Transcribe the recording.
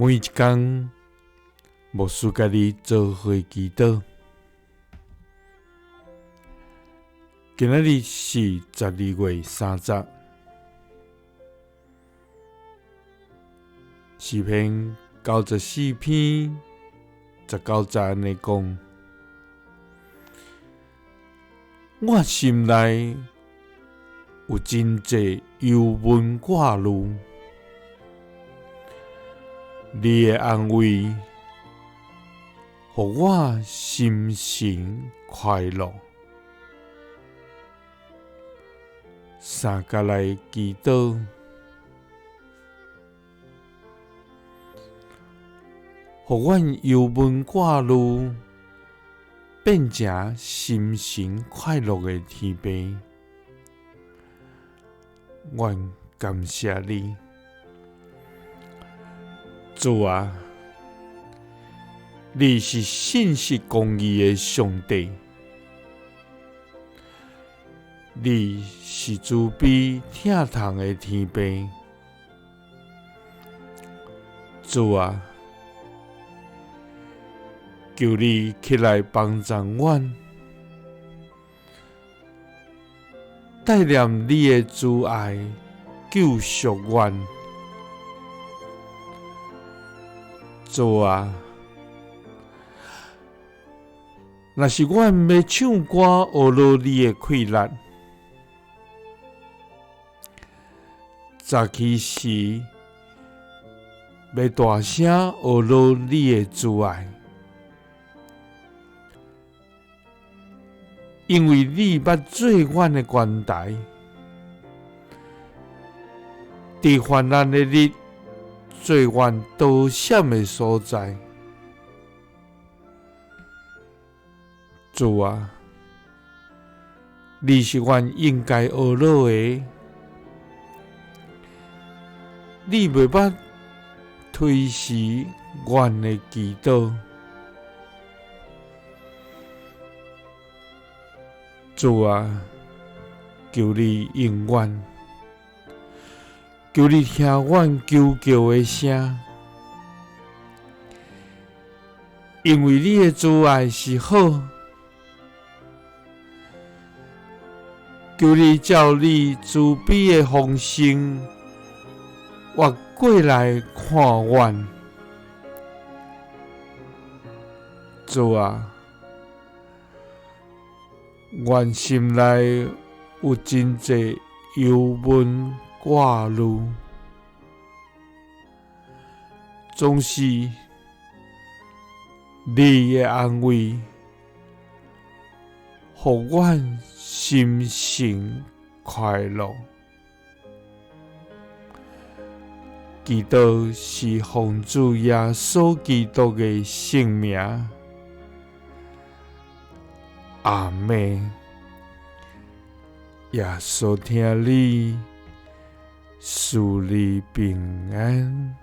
每一工，牧师佮你做伙祈祷。今仔日是12月30，诗篇94篇19节按呢讲：我心内有真济忧闷挂虑，你的安慰，予我心神快乐。三角来祈祷，予阮忧闷挂虑变成心神快乐的天父，阮感谢你，主啊，你是信实公义的上帝，你是慈悲疼痛的天父，主啊，求你起来帮助阮，带念你的慈爱救赎阮，主啊，若是阮欲唱歌学落你的气力，早起时欲大声学落你的慈爱，因为你捌做阮的悬台，伫患难的日做阮逃闪的所在。主啊，你是阮应该学落的，你袂捌推辞阮的祈祷。主啊，求你应阮，求你听阮求救的声，因为你的慈爱是好。求你照你慈悲的丰盛，活过来看阮。主啊，阮心内有真济忧闷挂虑，总是你的安慰，予阮心神快乐。祈祷是奉主耶稣基督的圣名，阿们。耶稣疼你，赐你平安。